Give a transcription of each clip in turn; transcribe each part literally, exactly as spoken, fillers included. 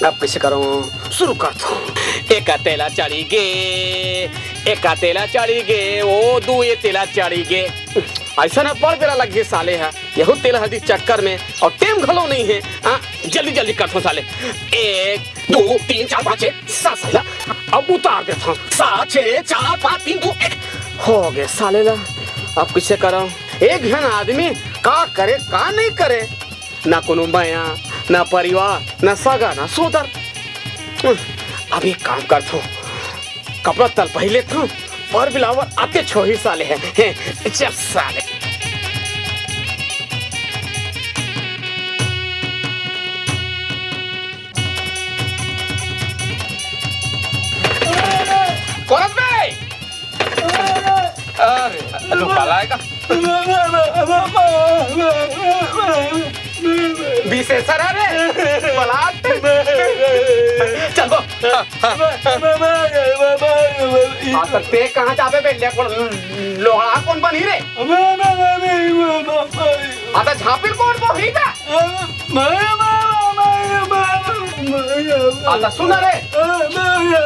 अब कइसे करंव? शुरू करथंव। एका तेला चढ़ी गे, एका तेला चढ़ी गे, ओ दू ए तेला चढ़ी गे। अइसन बड़ बेरा लग गे साले ह, यहू तेल हल्दी चक्कर में, अउ टेम घलो नइ हे। हाँ, जल्दी जल्दी करथंव साले। एक, दू, तीन, चार, पाँच, छः, सात, साला। अब उतार देथंव। सात, छः, चार, पाँच, तीन, दू, एक। हो गे साले ला। अब कइसे करंव? एक झन आदमी का करे, का नइ करे? ना कोनो मया, ना परिवार, ना सगा, ना सोदर। अब एक काम करथंव, कपड़ा तल पहिर लेथंव, बर बिलावर आते छोही साले हे। हे, चल साले। कोरस बे! अरे, तू भला हे का? विशेषर, अरे, बलात। चल बो। हाँ, त तें कहाँ जाबे बे? ले, कोन लोहड़ा कोन बनही रे? हाँ, त झाँपिल कोन बोही का? हाँ, त सुन रे।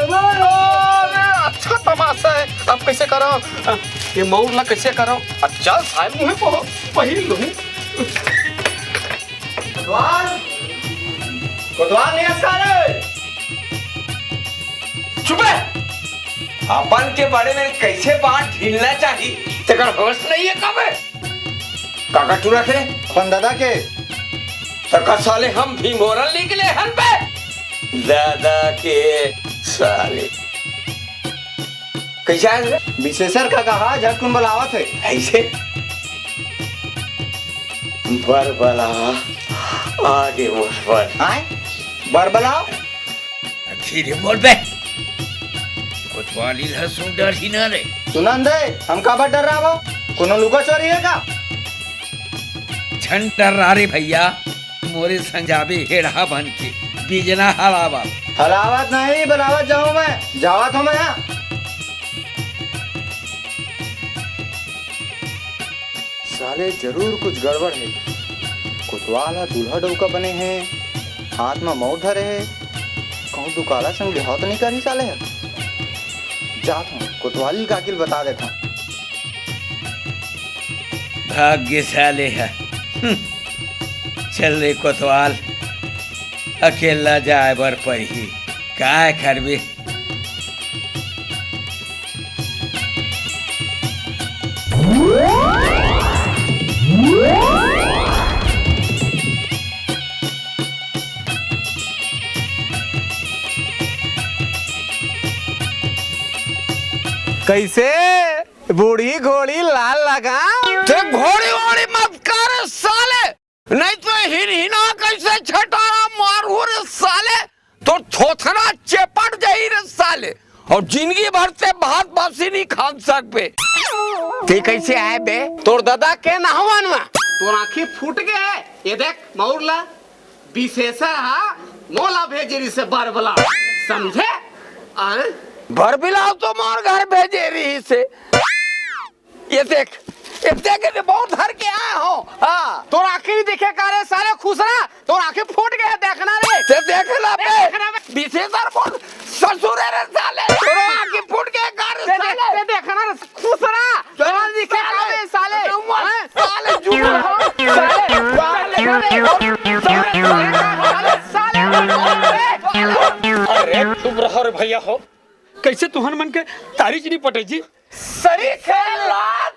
अरे, अच्छा तमाशा हे, अब कइसे करंव? ये मउर ला कइसे करंव? अच्छा, साले मुँहे पो पहिर लूँ। कोतवाल, कोतवाल नइ हस का रे? चुप हे। अपन के बड़े में कइसे बात ढीलना चाही, तेकर होश नइ हे का बे? काकर टूरा के? अपन ददा के। त का साले हम भीमोरल निकले हन बे? ददा के साले। कइसे आय रे? विशेषर का कहा, झटकुन बलावत हे। अइसे? बर बला, आगे मोर बर। आय? बर बलाव? धीरे बोल बे। कोतवाली ल सुन डरही ना रे। सुनन दे, हम काबर डर्राबो? कोनो लुका चोरी हे का? झन डर्रा रे भइया, मोरे संग जाबे हेड़हा बन के, बिजना हलावा। हलावत नहीं, बलावत जाहूँ मैं, जावत हँव मैं, हाँ। साले जरूर कुछ गड़बड़ हे। कोतवाल ह दूल्हा डउका बने हे, हाथ म मउर धरे हे। कहूँ दुकाला संग बिहाव तो नइ करही साले ह? जात हँव, कोतवाली ल काकी ल बता देत हँव। भाग गे साले ह। हम्म। चल रे कोतवाल, अकेल्ला जाय बर परही। काय करबे? कइसे? बूढ़ी घोड़ी लाल लगाम? ते घोड़ी वोड़ी मत कर साले, नहीं तो हिनहिना कइसे छटारा मारहूँ रे साले। तोर थोथना चेपट जाही रे साले, अउ जिनगी भर ते भात बासी नइ खा सकबे। ते कइसे आय बे? तोर ददा के नहवन म तोर आँखी फूट गे हे। ये देख मउर ला, विशेषर ह मोला भेजे रिहिसे बर बलाव, समझे? आय? बर बलाव तो मोर घर भेजे रिहिसे। ये देख, ये देख, ये बहुत धर के आय हँव। हाँ। तोर आँखी नइ दिखे का रे साले खुसरा? तोर आँखी फूट गे हे, देखना रे। ते देख ला बे। देखना बे। विशेषर मोर ससुर हे रे साले। तोर आँखी फूट गे हे का रे ते देख, साले? ते देखना रे खुसरा। तोर दिखे का बे साले? अरे, हैं? साले जुगुर हो। साले, साले, साले, साले, साले, साले, साले। अरे, चुप रहो रे भइया हो। कइसे तुहन मन के तारी च नइ पटे जी? सरीखे लात